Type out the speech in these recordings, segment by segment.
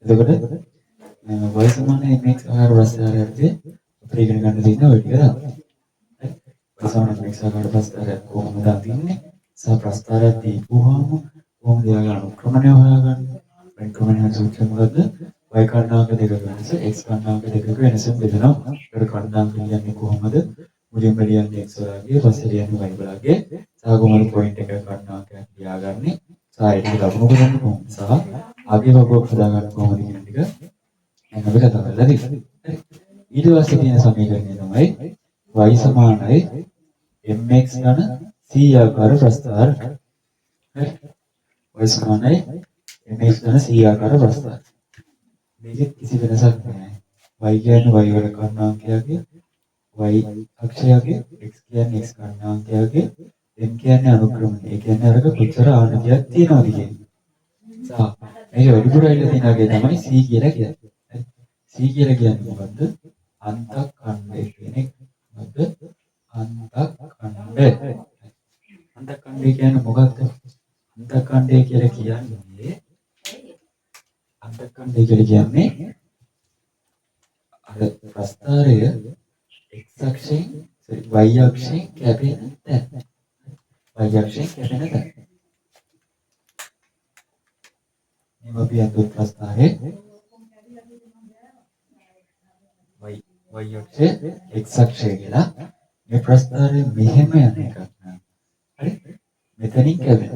එතකොට y සමානයි mx ආකාර ප්‍රස්ථාරයේදී අපිට ඉගෙන ගන්න තියෙන ඔය ටික තමයි. හරි. y සමාන mx ආකාර ප්‍රස්ථාරයක් කොහොමද අඳින්නේ? සහ ප්‍රස්ථාරයක් දීපුවාම කොහොමද එයාගේ අනුක්‍රමණය හොයාගන්නේ? අනුක්‍රමණය සූත්‍රය මොකද්ද? Y කණ්ඩායක දෙකක වෙනස x කණ්ඩායක දෙකක වෙනසෙන් බෙදෙනවා. ඒකට කණ්ඩායම් ලියන්නේ කොහොමද? මුලින්ම ලියන්නේ x වලගේ, පස්සේ ලියන්නේ y වලගේ. සහ කොහොමද පොයින්ට් එක කණ්ඩායමක් ලියාගන්නේ? සහ ඒක ලකුණු කරන්නේ කොහොමද? සහ ආගේ වගුවක් හදාගන්න කොහොමද කියන ටික දැන් අපි කතා කරලා තියෙනවා. හරි. ඊට පස්සේ තියෙන සමීකරණය තමයි y සමානයි mx ධන c ආකාර ප්‍රස්ථාර. හරි. Y සමානයි mx ධන c ආකාර ප්‍රස්ථාර. මේකෙත් කිසි වෙනසක් නෑ. Y කියන්නේ y වල කර්ණාංකයගේ y අක්ෂයගේ, x කියන්නේ x කර්ණාංකයගේ, m කියන්නේ අනුක්‍රමණය. ඒ කියන්නේ අරක කොච්චර ආනතියක් තියෙනවද කියන්නේ. සහ මේක වැඩිපුර ඇවිල්ලා තියෙන අගය තමයි c කියලා කියන්නේ. C කියලා කියන්නේ මොකද්ද? අන්තඛණ්ඩය කියන එක. මොකද්ද? අන්තඛණ්ඩය. අන්තඛණ්ඩය කියන්නේ මොකද්ද? අන්තඛණ්ඩය කියලා කියන්නේ අන්තඛණ්ඩය කියලා කියන්නේ අර ප්‍රස්ථාරය x අක්ෂයෙන් සෝරි y අක්ෂයෙන් කැපෙන තැන. Y අක්ෂයෙන් කැපෙන තැන. මේව අපි අඳුන් ප්‍රස්ථාරයේ y y අක්ෂය x අක්ෂය කියලා මේ ප්‍රස්ථාරය මෙහෙම යන එකක් නෑ. හරි? මෙතනින් කැපෙන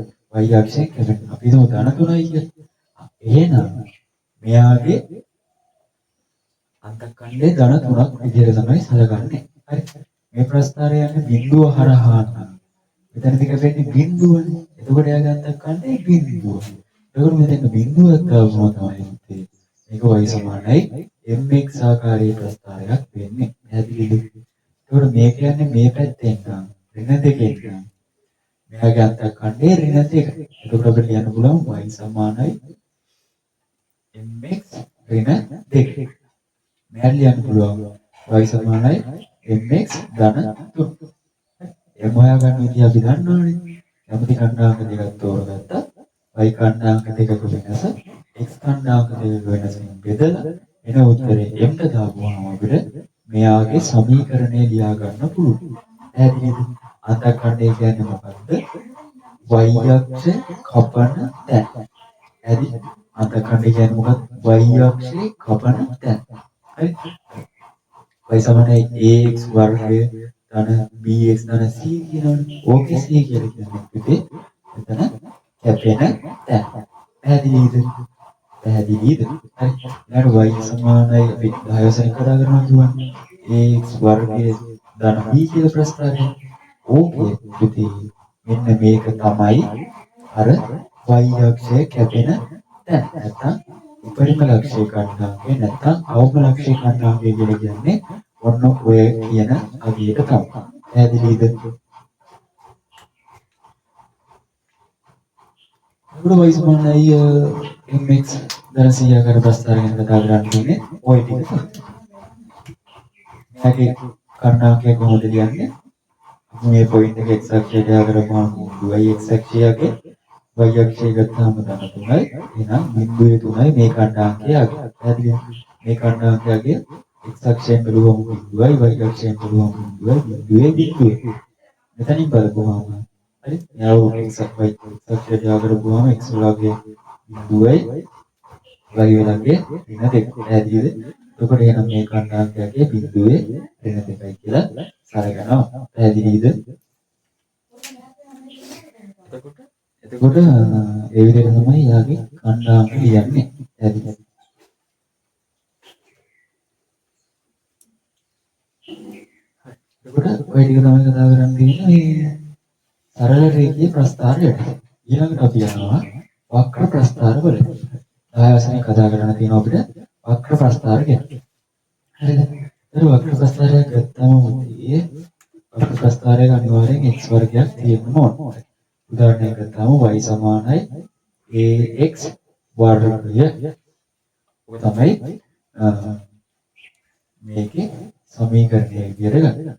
y අක්ෂයෙන් කැපෙන. අපි හිතමු ධන 3යි කියලා. එහෙනම් මෙයාගේ අන්තඛණ්ඩය ධන 3ක් විදිහට තමයි සැලකන්නේ. හරි. මේ ප්‍රස්ථාරය යන්නේ බිඳුව හරහා නම් මෙතනදි කැපෙන්නේ බිඳුවනේ. එතකොට එයාගේ අන්තඛණ්ඩය බිඳුව. එතකොට මෙතන බිඳුවක් දාපුවම තමයි මේක y සමානයි mx ආකාරයේ ප්‍රස්ථාරයක් වෙන්නේ. පැහැදිලිද? එතකොට මේක යන්නේ මේ පැත්තෙන් නම් ඍණ දෙකෙන් නම් මෙයාගේ අන්තඛණ්ඩය ඍණ දෙක. එතකොට අපිට ලියන්න පුළුවන් y සමානයි mx ඍණ දෙක. මෙයාට ලියන්න පුළුවන් y සමානයි mx ධන 3. M හොයාගන්න විදිය අපි දන්නවනේ. කැමති කණ්ඩායම් දෙකක් තෝරගත්තා. Y කණ්ඩායම් දෙකක වෙනස x කණ්ඩායම් දෙකක වෙනසෙන් බෙදලා එන උත්තරේ m ට දාපුවාම අපිට මෙයාගේ සමීකරණය ලියා ගන්න පුළුවන්. පැහැදිලිද? අන්තඛණ්ඩය කියන්නේ මොකද්ද? Y අක්ෂය කපන තැන. පැහැදිලිද? අන්තඛණ්ඩය කියන්නේ මොකද්ද? Y අක්ෂය කපන තැන. හරි? Y සමානයි ax වර්ගය ධන bx ධන c කියනවනේ. ඕකේ c කියලා කියන්නේ පුතේ මෙතන කැපෙන තැන. පැහැදිලිද? පැහැදිලිද? හරි. ඊළඟට y සමානයි අපි 10 වසරෙන් කතා කරනවා කිව්වනේ. Ax වර්ගය ධන b කියලා ප්‍රස්ථාරය. ඕකේ පුතේ මෙන්න මේක තමයි අර y අක්ෂය කැපෙන තැන. නැත්තම් උපරිම ලක්ෂ්‍ය කණ්ඩායමේ නැත්තම් අවම ලක්ෂ්‍ය කණ්ඩායමේ කියලා කියන්නේ ඔන්න ඔය කියන අගයට තමයි. පැහැදිලිද? එතකොට y සමානයි mx ධන c ආකාර ප්‍රස්ථාර ගැන කතා කරන්න තියෙන්නේ ඔය ටික තමයි. මෙයාගේ කර්ණාංකය කොහොමද ලියන්නේ? අපි මේ පොයින්ට් එක x අක්ෂයට යා කරපුවාම බිඳුවයි x අක්ෂයගේ y අක්ෂය ගත්තාම ධන 3යි. එහෙනම් බිඳුවේ 3යි මේ කණ්ඩායමගේ අගය. පැහැදිලිද? මේ කණ්ඩායමගේ x අක්ෂයෙන් බැලුවම බිඳුවයි y අක්ෂයෙන් බැලුවම බිඳුවයි බිඳුවේ බිඳුවේ. මෙතනින් බලපුවාම හරි මෙයාව x y x අක්ෂයට යා කරපුවාම x වලගේ බිඳුවයි y වලගේ ඍණ දෙක. පැහැදිලිද? එතකොට එහෙනම් මේ කණ්ඩායමගේ බිඳුවේ ඍණ දෙකයි කියලා සලකනවා. පැහැදිලිද? එතකොට ඒ විදිහට තමයි යාගේ කණ්ඩායම ලියන්නේ. පැහැදිලිද? එතකොට ඔය ටික තමයි කතා කරන්න තියෙන්නේ මේ සරල රේඛීය ප්‍රස්ථාරයට. ඊළඟට අපි යනවා වක්‍ර ප්‍රස්ථාර වලට. 10 වසරෙන් කතා කරන්න තියෙනවා අපිට වක්‍ර ප්‍රස්ථාර ගැන. හරිද? ඒතර වක්‍ර ප්‍රස්ථාරයක් ගත්තම පුතේ වක්‍ර ප්‍රස්ථාරයක අනිවාර්යෙන් x වර්ගයක් තියෙන්න ඕන. උදාහරණයක් ගත්තාම y සමානයි ax වර්ගය. ඔක තමයි මේකේ සමීකරණය විදියට ගන්න.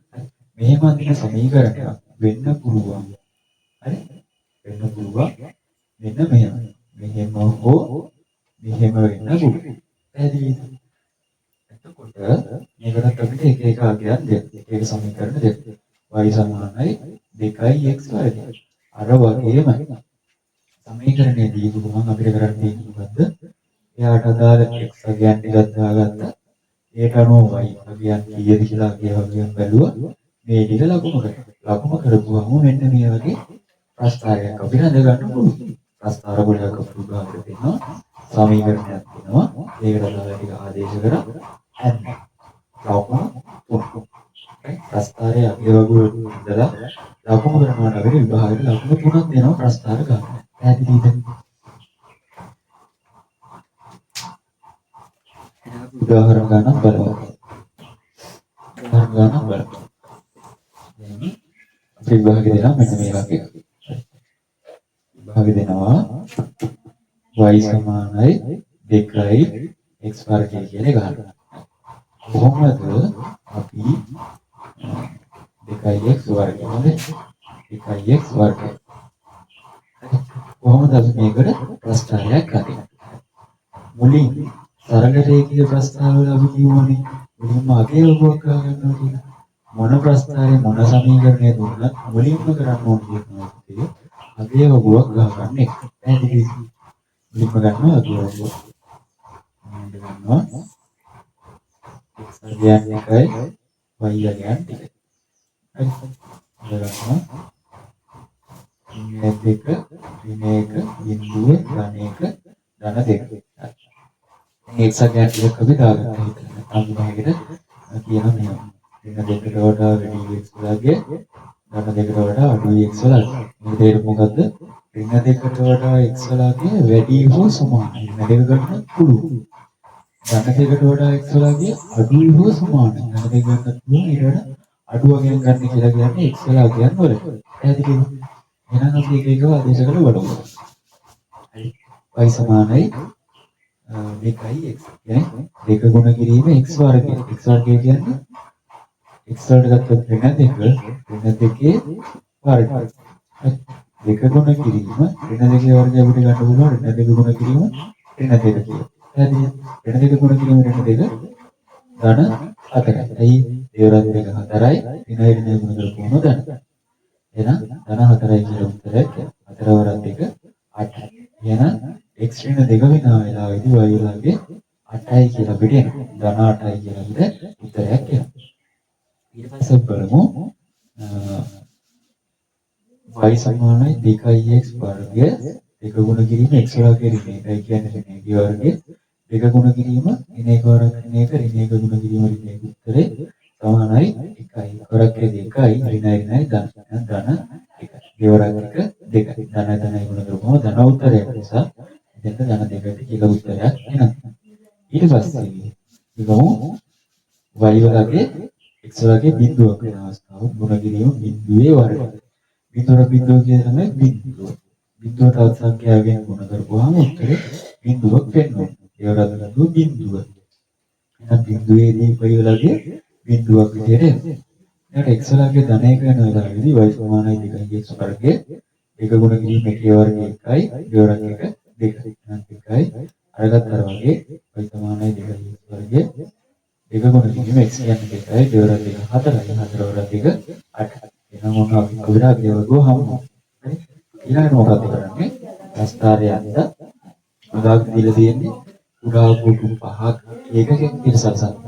මෙහෙම අඳින සමීකරණයක් වෙන්න පුළුවන්. හරි? වෙන්න පුළුවන්. මෙන්න මෙහෙම. මෙහෙම හෝ මෙහෙම වෙන්න පුළුවන්. එක අගයන් දෙන්න. එක එක සමීකරණ දෙන්න. Y සමානයි 2x වර්ගය. අර වගේම සමීකරණය දීපු ගමන් අපිට කරන්න තියෙන්නේ මොකද්ද? එයාට අදාළ x අගයන් ටිකක් දාගත්තා. ඒට අනුව y අගයන් කීයද කියලා අගය වගේම බැලුවා. මේ ටික ලකුණු කරා. ලකුණු කරපුවාම මෙන්න මේ වගේ ප්‍රස්ථාරයක් අපිට හඳ ගන්න පුළුවන්. ප්‍රස්ථාර ගොඩක් අපිට උදාහරණ දෙනවා. සමීකරණයක් දෙනවා. ඒකට අදාළ ටික ආදේශ කරා. ඇන්න. ලකුණු තුන. ප්‍රස්ථාරය අගය වගුව ඉඳලා ලකුණු කරනකොට අපිට විභාගෙට ලකුණු තුනක් දෙනවා ප්‍රස්ථාර ගන්න. පැහැදිලිද? උදාහරණ ගණන් බලමු. උදාහරණ ගණන් බලමු. දැන් අපි විභාගෙ දෙනවා මෙන්න මේ වගේ. විභාගෙ දෙනවා y සමානයි 2 x වර්ගය කියලා ගන්නවා. කොහොමද අපි 2x වර්ගය හොඳේ 2x වර්ගය කොහොමද අපි මේකට ප්‍රස්ථාරයක් හදන්නේ? මුලින් සරල රේඛීය ප්‍රස්ථාරවල අපි කියවනේ මුලින්ම අගය වගුවක් ගන්නවා කියලා. මොන ප්‍රස්ථාරේ මොන සමීකරණය දුන්නත් මුලින්ම කරන්න ඕන දේ තමයි අගය වගුවක් ගන්න එක. පැහැදිලිද? මුලින්ම ගන්නවා අගය වගුව. මුලින්ම ගන්නවා x අගයන් 1යි y අගයන් 2යි. හරි. ගන්නවා ඍණ 2 ඍණ 1 බිංදුව ධන 1 ධන 2. දැන් x අගයන් ටිකක් අපි දාගත්තා හිතන්න. නැත්නම් විභාගෙට කියනවා මෙහෙම. ඍණ 2ට වඩා වැඩි x වලගේ ධන 2ට වඩා අඩු x වලගේ. මේක තේරුම මොකද්ද? ඍණ 2ට වඩා x වලගේ වැඩි හෝ සමානයි. ඍණ 2 ගන්නත් පුළුවන්. ධන 2ට වඩා x වලගේ අඩු හෝ සමානයි. ධන 2 ගන්නත් පුළුවන් ඊට වඩා අඩු අගයන් ගන්න කියලා කියන්නේ x වල අගයන් වලට. පැහැදිලිද? එහෙනම් අපි එක එකව ආදේශ කරලා බලමු. හරි. y සමානයි 2x. කියන්නේ 2 ගුණ කිරීම x වර්ගය. x වර්ගය කියන්නේ x වලට ගත්තොත් ඍණ 2 ඍණ 2 වර්ගය. හරි. 2 ගුණ කිරීම ඍණ 2 වර්ගය අපිට ගන්න පුළුවන් ඍණ 2 ගුණ කිරීම ඍණ 2 කියලා. පැහැදිලිද? ඍණ 2 ගුණ කිරීම ඍණ 2 ධන 4යි. ඇයි? දෙවරක් 2 4යි ඍණ ඍණ ගුණ කරපුවම ධන. එහෙනම් ධන 4යි කියලා උත්තරයක් එනවා. 4 වරක් 2 8යි. එහෙනම් x ඍණ 2 වෙන වෙලාවේදී y වලගේ 8යි කියලා අපිට එනවා. ධන 8යි කියලා අපිට උත්තරයක් එනවා. ඊට පස්සේ අපි බලමු y සමානයි 2x වර්ගය 2 ගුණ කිරීම x වර්ගය ඍණ 1යි කියන්නේ ඍණ 1 වර්ගය 2 ගුණ කිරීම ඍණ 1 වරක් ඍණ 1 ඍණ 1 ගුණ කිරීම ඍණ 1 උත්තරේ සමානයි 1යි. වරක් 2යි ඍණයි ඍණයි ධන ධන 1යි. දෙවරක් 1 2යි. ධන ධනයි ගුණ කරපුවම ධන උත්තරයක් නිසා එතෙන්ට ධන 2ට කියලා උත්තරයක් එනවා. ඊට පස්සේ ගමු y වලගේ x වලගේ බිංදුවක් වෙන අවස්ථාව ගුණ කිරීම බිංදුවේ වර්ගය. බිංදුවට බිංදුව කියලා තමයි බිංදුව. බිංදුව තවත් සංඛ්‍යාවකින් ගුණ කරපුවාම උත්තරේ බිංදුවක් වෙන්න ඕන. දෙවරක් බිංදුව බිංදුව. එහෙනම් බිංදුවේදී y වලගේ බිංදුවක් විදියට එනවා. ඊට x වලගේ ධන 1 වෙන වෙලාවේදී y සමානයි 2x වර්ගය 2 ගුණ කිරීම 1 වර්ගය 1යි දෙවරක් 1 2යි. එහෙනම් 2යි අරගත් අර වගේ y සමානයි 2x වර්ගය 2 ගුණ කිරීම x කියන්නේ 2යි දෙවරක් 2 4යි 4 වරක් 2 8යි. එහෙනම් ඔන්න අපි අපිට අගය වගුව හම්බ වුණා. හරි. ඊළඟට මොකද්ද කරන්නේ? ප්‍රස්ථාරය අද්ද විභාගෙ දීලා තියෙන්නේ කුඩා කොටු පහක් ඒකකයක් විදිහට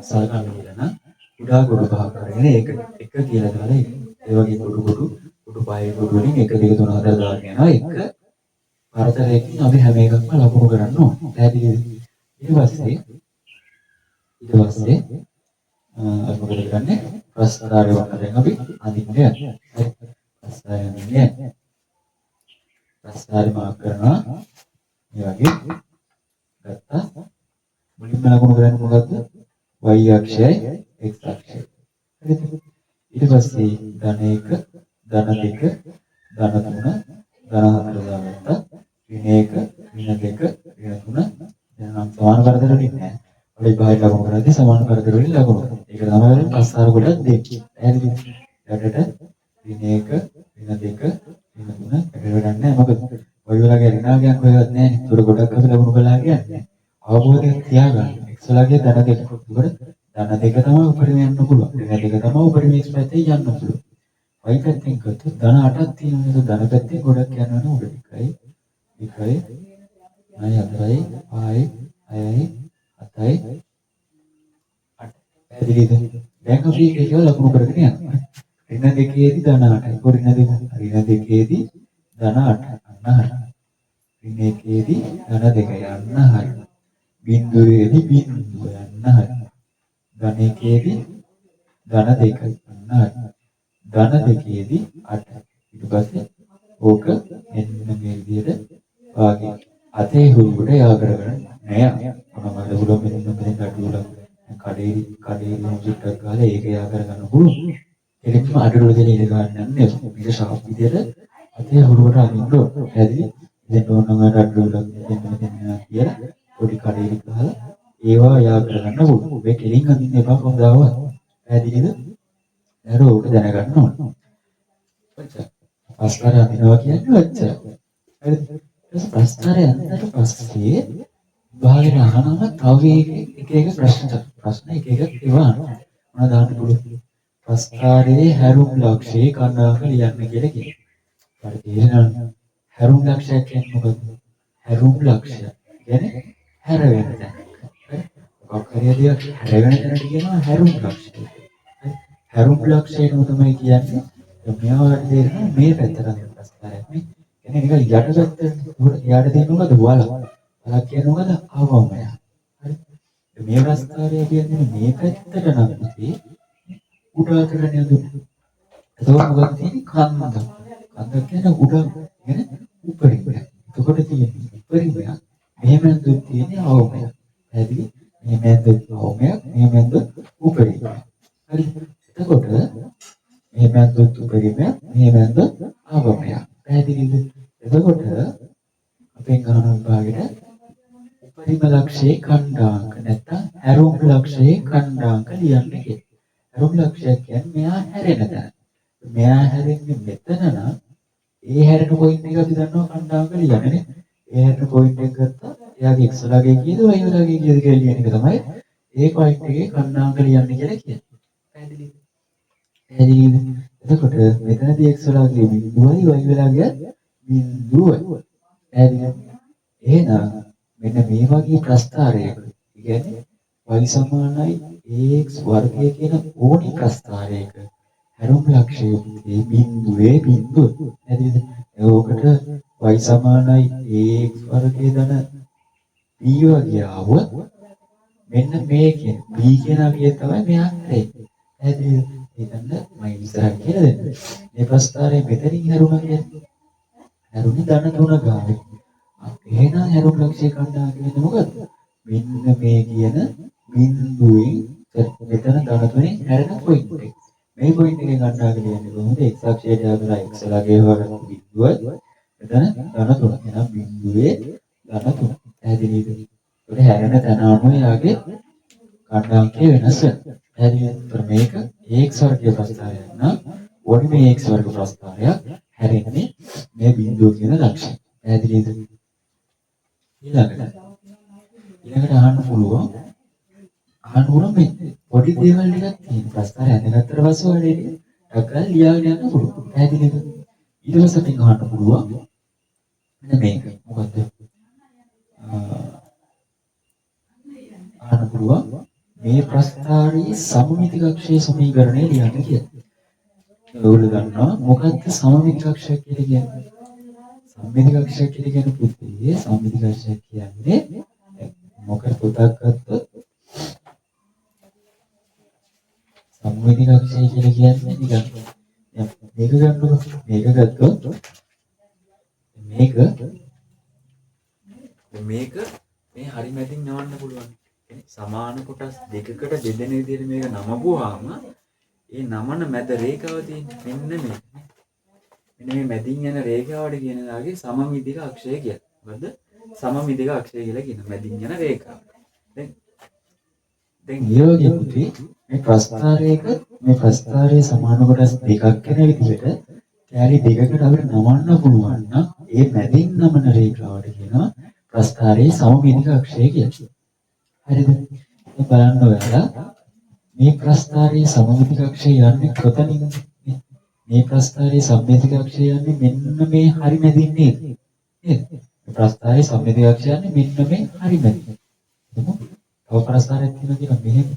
සලකන්න කියලා නම් කුඩා කොටු පහක් අරගෙන ඒක එක කියලා දාලා ඒ වගේ කොටු කොටු කොටු පහේ කොටු වලින් 1 2 3 4 දාගෙන යනවා. එක පරතරයකින් අපි හැම එකක්ම ලකුණු කරන්න ඕන. පැහැදිලිද? ඊට පස්සේ අපි මොකද කරන්නේ? ප්‍රස්ථාරය වන්න දැන් අපි අඳින්න යනවා. හරි. ප්‍රස්ථාරය අඳින්න යනවා. ප්‍රස්ථාරය මාක් කරනවා. මේ වගේ ගත්තා. මුලින්ම ලකුණු කරන්නේ මොකද්ද? y අක්ෂයයි x අක්ෂයයි. හරිද? ඊට පස්සේ ධන 1 ධන 2 ධන 3 ධන 4 දාගත්තා. ඍණ 1 ඍණ 2 ඍණ 3. දැන් නම් සමාන පරතර වලින් නෑ. ඔය විභාගයට ලකුණු කරද්දී සමාන පරතර වලින් ලකුණු කරනවා. ඒක තමයි වෙන්නේ ප්‍රස්ථාර කොටක් දෙන්නේ. පැහැදිලිද? යටට ඍණ 1 ඍණ 2 ඍණ 3 යටට වැඩක් නෑ. මොකද ඔය වගේ ඍණාගයක් කොහෙවත් නෑනේ. ඒතර ගොඩක් අපි ලකුණු කළා කියන්නේ අවබෝධයක් තියාගන්න. x වලගේ ධන 2. ඒකට ධන 2 තමයි උපරිම යන්න පුළුවන්. ඍණ 2 තමයි උපරිම x පැත්තේ යන්න පුළුවන්. y පැත්තෙන් ගත්තොත් ධන 8ක් තියෙනවා නේද? ධන පැත්තෙන් ගොඩක් යනවා උඩ. 1 2 3 4 5 6 7 8. පැහැදිලිද? දැන් අපි එක එක ලකුණු කරගෙන යනවා. ඍණ 2ේදී ධන 8යි. කො ඍණ 2? ඍණ 2ේදී ධන 8. අන්න හරි. ඍණ 1ේදී ධන 2 යන්න හරි. බිඳුවේදී බිඳුව යන්න හරි. ධන 1ේදී ධන 2 අන්න හරි. ධන 2ේදී 8. ඊට පස්සේ ඕක මෙන්න මේ විදිහට වාගේ අතේ හුරුවට යා කරගෙන නෑ. මොනවද පුළුවන් මෙතන මෙතන අඩුවල කඩේ කඩේ මුසුට්ටක් ගහලා ඒක යා කරගන්න පුළුවන්. එලින්ම අඩුවල දෙන ඉර ගන්න යන්නේ. මේක ෂාප් විදිහට අතේ හුරුවට අඳින්න ඕන. පැහැදිලි? දැන් ඕන නම් අර අඩුවල මෙතන මෙතන කියලා පොඩි කඩේ ගහලා ඒවා යා කරගන්න පුළුවන්. මේ කෙලින් අඳින්න එපා කවදාවත්. පැහැදිලිද? දැන් ඕක දැනගන්න ඕන. ප්‍රස්තාරය අඳිනවා කියන්නේ ඔච්චර. හරිද? ඊට පස්සේ ප්‍රස්තාරය අඳින්නට පස්සේ විභාගෙට අහනම තව එක එක ප්‍රශ්න එක එක ඒවා අහනවා. මොනවද අහන්න පුළුවන්? ප්‍රස්තාරයේ හැරුම් ලක්ෂයේ කණ්ඩායම ලියන්න කියලා කියනවා. හරි තේරෙනවද? හැරුම් ලක්ෂයක් කියන්නේ මොකද්ද? හැරුම් ලක්ෂය කියන්නේ හැර වෙන තැන. හරි? මොකක් හරි දෙයක් හැර වෙන තැනට කියනවා හැරුම් ලක්ෂය. හරි? හැරුම් ලක්ෂයම තමයි කියන්නේ. මෙයාට තේරෙනවා මේ පැත්තට අඳින ප්‍රස්තාරයක් නේ. කියන්නේ නිකන් යට පැත්තට. එයාට තියෙන මොකද? වලක්. වලක් කියන්නේ මොකද? අවමය. හරි? මේ ප්‍රස්තාරය කියන්නේ මේ පැත්තට නම් පුතේ උඩ අතරනේ අඳුන්නේ. එතකොට මොකක්ද තියෙන්නේ? කන්දක්. කන්දක් කියන්නේ උඩ කියන්නේ උපරිමයක්. එතකොට තියෙන්නේ උපරිමයක්. මෙහෙම ඇඳුම් තියෙන්නේ අවමයක්. පැහැදිලි? මෙහෙම ඇඳුම් අවමයක්, මෙහෙම ඇඳුම් උපරිමයක්. හරි? එතකොට මෙහෙම ඇඳුම් උපරිමයක්, මෙහෙම ඇඳුම් අවමයක්. පැහැදිලිද? එතකොට අපෙන් අහන විභාගෙට උපරිම ලක්ෂයේ ඛණ්ඩාංක නැත්තම් හැරුම් ලක්ෂයේ ඛණ්ඩාංක ලියන්න කියලා. හැරුම් ලක්ෂයක් කියන්නේ මෙයා හැරෙන තැන. මෙයා හැරෙන්නේ මෙතන නම් ඒ හැරෙන පොයින්ට් එක අපි දන්නවා ඛණ්ඩාංක ලියන්නේ නේ. ඒ හැරෙන පොයින්ට් එක ගත්තා එයාගේ x වලගේ කීයද y වලගේ කීයද කියලා ලියන එක තමයි ඒ පොයින්ට් එකේ ඛණ්ඩාංක ලියන්න කියලා කියන්නේ. පැහැදිලිද? පැහැදිලිද? එතකොට මෙතනදී x වලගේ බිඳුවයි y වලගේ බිඳුවයි. පැහැදිලිද? එහෙනම් මෙන්න මේ වගේ ප්‍රස්තාරයක, ඒ කියන්නේ y සමානයි ax වර්ගය කියන ඕනි ප්‍රස්තාරයක හැරුම් ලක්ෂය පුතේ බිඳුවේ බිඳුව. පැහැදිලිද? ඕකට y සමානයි ax වර්ගය ධන b වගේ ආවොත් මෙන්න මේ කියන b කියන අගය තමයි මෙයා හැරෙන්නේ. පැහැදිලිද? හිතන්න මම ඉස්සරහ කියලා දෙන්න. මේ ප්‍රස්තාරය මෙතනින් හැරුණා කියන්නේ හැරුණේ ධන 3 ගානේ. එහෙනම් හැරුම් ලක්ෂය කණ්ඩායම වෙන්නේ මොකද්ද? මෙන්න මේ කියන බිඳුවෙන් මෙතන ධන 3ෙන් හැරෙන පොයින්ට් එක. මේ පොයින්ට් එකේ කණ්ඩායම ලියන්නේ කොහොමද? x අක්ෂයට යාදලා x ළගේ හොයාගත්ත බිඳුවයි මෙතන ධන 3. එහෙනම් බිඳුවේ ධන 3. පැහැදිලිද? ඒකට හැරෙන තැන අනුව එයාගේ කණ්ඩායම්කේ වෙනස් වෙනවා. පැහැදිලිද? ඒතර මේක ax වර්ගයේ ප්‍රස්තාරයක් නම් ඕනි මේ x වර්ග ප්‍රස්තාරයක් හැරෙන්නේ මේ බිඳුව කියන ලක්ෂය. පැහැදිලිද? ඊළඟට අහන්න පුළුවන් මේ පොඩි දේවල් ටිකක් තියෙන ප්‍රස්තාරය ඇඳගත්තට පස්සේ ඔයාලට ඒක ටක් ගාලා ලියාගෙන යන්න පුළුවන්. පැහැදිලිද? ඊට පස්සේ අපෙන් අහන්න පුළුවන් මෙන්න මේක. මොකද්ද? අහන්න පුළුවන් මේ ප්‍රස්තාරයේ සමමිති කක්ෂයේ සමීකරණය ලියන්න කියලා. ඔයගොල්ලෝ දන්නවා මොකද්ද සමමිති කක්ෂය කියලා කියන්නේ? සමමිති කක්ෂය කියලා කියන්නේ පුතේ සමමිති කක්ෂය කියන්නේ මොකද පොතක් ගත්තොත් සමමිති කක්ෂය කියලා කියන්නේ නිකන් දැන් මේක ගන්නකො මේක ගත්තොත් මේක මේක මේ හරි මැදින් නවන්න පුළුවන්. සමාන කොටස් දෙකකට බෙදෙන විදිහට මේක නමපුවාම ඒ නමන මැද රේඛාව තියෙන්නේ මෙන්න මේක. මෙන්න මේ මැදින් යන රේඛාවට කියන දාගේ සමමිතික අක්ෂය කියලා. මොකද්ද? සමමිතික අක්ෂය කියලා කියනවා. මැදින් යන රේඛාව. දැන් දැන් ඒ වගේ පුතේ මේ ප්‍රස්තාරයක මේ ප්‍රස්තාරයේ සමාන කොටස් දෙකක් වෙන විදිහට කෑලි දෙකකට අපිට නමන්න පුළුවන් නම් ඒ මැදින් නමන රේඛාවට කියනවා ප්‍රස්තාරයේ සමමිතික අක්ෂය කියලා. හරිද? දැන් බලන්න ඔයාලා මේ ප්‍රස්ථාරයේ සමමිති කක්ෂය යන්නේ කොතනින්ද? මේ ප්‍රස්ථාරයේ සම්මිති කක්ෂය යන්නේ මෙන්න මේ හරි මැදින් නේද? නේද? මේ ප්‍රස්ථාරයේ සම්මිති කක්ෂය යන්නේ මෙන්න මේ හරි මැදින්. එතකොට තව ප්‍රස්ථාරයක් තියෙනවා කියලා මෙහෙම.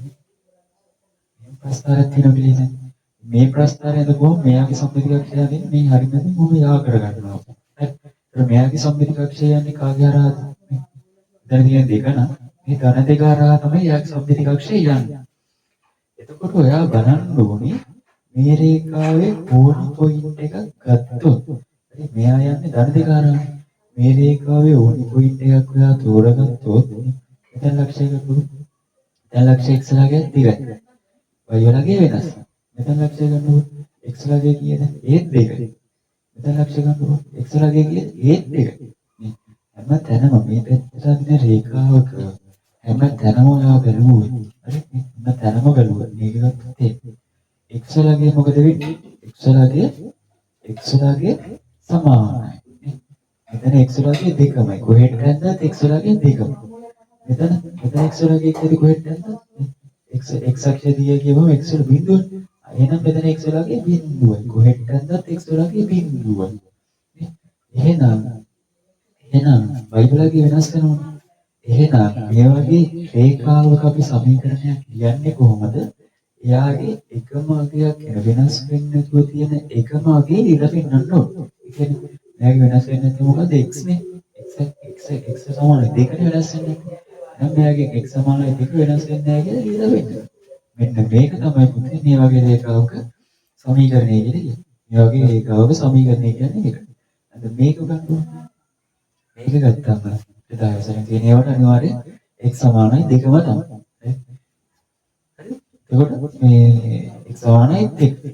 මෙහෙම ප්‍රස්ථාරයක් තියෙනවා කියලා හිතන්න. මේ ප්‍රස්ථාරය අදපුවම මෙයාගේ සම්මිති කක්ෂය යන්නේ මේ හරි මැදින් මොම යා කරගන්නවා. හරි. ඒතර මෙයාගේ සම්මිති කක්ෂය යන්නේ කාගේ හරහාද? මෙතන තියෙන දෙක නම් මේ ධන දෙක හරහා තමයි එයාගේ සම්මිති කක්ෂය යන්නේ. එතකොට ඔයා බලන්න ඕනේ මේ රේඛාවේ ඕනි පොයින්ට් එකක් ගත්තොත් හරි මෙයා යන්නේ ධන දෙක හරහා. මේ රේඛාවේ ඕනි පොයින්ට් එකක් ඔයා තෝරගත්තොත් මෙතන ලක්ෂය ගන්නකො. දැන් ලක්ෂය x ලාගේ 2යි. y වලගේ වෙනස්. මෙතන ලක්ෂය ගන්නකො x ලාගේ කීයද? ඒත් 2යි. මෙතන ලක්ෂය ගන්නකො x ලාගේ කීයද? ඒත් 2යි. හැම තැනම මේ පැත්තට අදින රේඛාවක හැම තැනම ඔයා බැලුවොත් හරි හැම තැනම බැලුවොත් මේක ගත්තොත් x වලගේ මොකද වෙන්නේ? x වලගේ x වලගේ සමානයි. මෙතන x වලගේ දෙකමයි. කොහෙට ඇද්දත් x වලගේ දෙකම. මෙතන මෙතන x වලගේ කීයද කොහෙට ඇද්දත් x x අක්ෂය දිහා කියවම x වල බිඳුවනේ. එහෙනම් මෙතන x වලගේ බිඳුවයි. කොහෙට ඇද්දත් x වලගේ බිඳුවයි. එහෙනම් එහෙනම් y වලගේ වෙනස් වෙනවනේ. එහෙනම් මේ වගේ රේඛාවක අපි සමීකරණයක් ලියන්නේ කොහොමද? එයාගේ එකම අගයක් වෙනස් වෙන්නේ නැතුව තියෙන එකම අගය ලියලා පෙන්නන්න ඕනේ. ඒ කියන්නේ මෙයාගේ වෙනස් වෙන්නේ නැති මොකද්ද? x නේ. x x x සමානයි දෙකනේ වෙනස් වෙන්නේ නැති. එහෙනම් මෙයාගේ x සමානයි දෙක වෙනස් වෙන්නේ නැහැ කියලා ලියලා පෙන්නන්න. මෙන්න මේක තමයි පුතේ මේ වගේ රේඛාවක සමීකරණය කියලා කියන්නේ. මේ වගේ රේඛාවක සමීකරණය කියන්නේ මේක. දැන් මේක ගන්න ඕනේ. මේක ගත්තම එදා තියෙන ඒවාට අනිවාර්යයෙන් x සමානයි දෙකම තමයි. හරි. එතකොට මේ x සමානයි 2.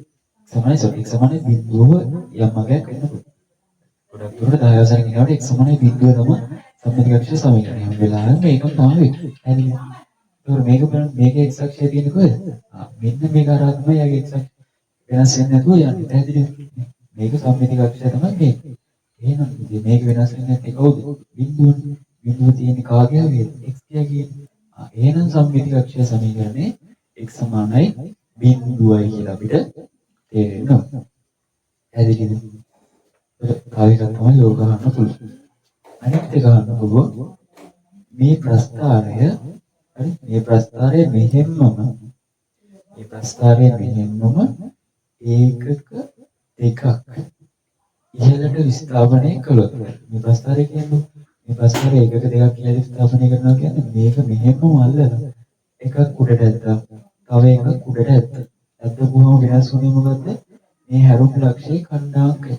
සමානයි සෝරි x සමානයි බිඳුව යම් අගයක් වෙන්න පුළුවන්. ගොඩක් දුරට 10 වසරෙන් එනකොට x සමානයි බිඳුව තමයි සම්මිති කක්ෂ සමීකරණය. හැම වෙලාවෙම මේකම තමයි වෙන්නේ. හරිද? එතකොට මේක බලන්න මේකේ x අක්ෂය තියෙන්නේ කොහෙද? ආ මෙන්න මේක හරහා තමයි යාගේ x අක්ෂය වෙනස් වෙන්නේ නැතුව යන්නේ. පැහැදිලිද? මේක සම්මිති කක්ෂය තමයි මේක. එහෙනම් ඉතින් මේක වෙනස් වෙන්නේ නැත්තේ කවුද? බිඳුවනේ. බිඳුව තියෙන්නේ කාගේ අගයද? x කියාගේ. ආ එහෙනම් සම්මිති කක්ෂය සමීකරණේ x සමානයි බිඳුවයි කියලා අපිට තේරෙනවා. පැහැදිලිද? තව එකක් තමයි යෝග අහන්න පුළුවන්. අනිත් එක අහන්න පුළුවන් මේ ප්‍රස්ථාරය හරි මේ ප්‍රස්ථාරය මෙහෙම්මම මේ ප්‍රස්ථාරය මෙහෙම්මම ඒකක දෙකක් ඉහළට විස්ථාපනය කළොත් මේ ප්‍රස්ථාරය කියන්නේ මේ ප්‍රස්ථාරය ඒකක දෙකක් ඉහළට විස්ථාපනය කරනවා කියන්නේ මේක මෙහෙම්මම අල්ලලා එකක් උඩට ඇද්දා තව එකක් උඩට ඇද්දා. ඇද්දපුවම වෙනස් වුණේ මොකද්ද? මේ හැරුම් ලක්ෂයේ ඛණ්ඩාංකය.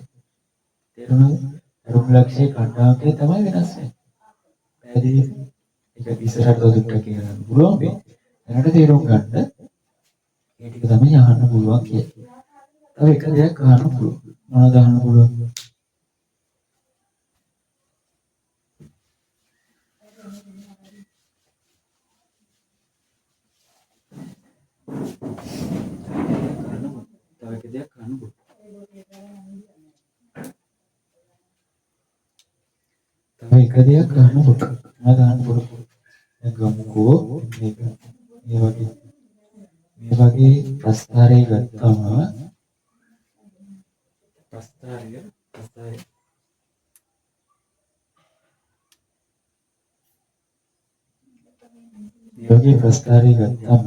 තේරුණාද? හැරුම් ලක්ෂයේ ඛණ්ඩාංකය තමයි වෙනස් වෙන්නේ. පැහැදිලිද? ඒක ඉස්සරහට තව දුරට කියන්න පුළුවන් වෙයි. දැනට තේරුම් ගන්න මේ ටික තමයි අහන්න පුළුවන් කියලා. තව එක දෙයක් අහන්න පුළුවන්. මොනවද අහන්න පුළුවන්? තව එක දෙයක් අහන්න පුළුවන්. තව එක දෙයක් අහන්න පුළුවන්. මොනවද අහන්න පුළුවන්? දැන් ගමුකෝ මේක මේ වගේ මේ වගේ ප්‍රස්ථාරය ගත්තම ප්‍රස්ථාරය ප්‍රස්ථාරය මේ වගේ ප්‍රස්ථාරය ගත්තම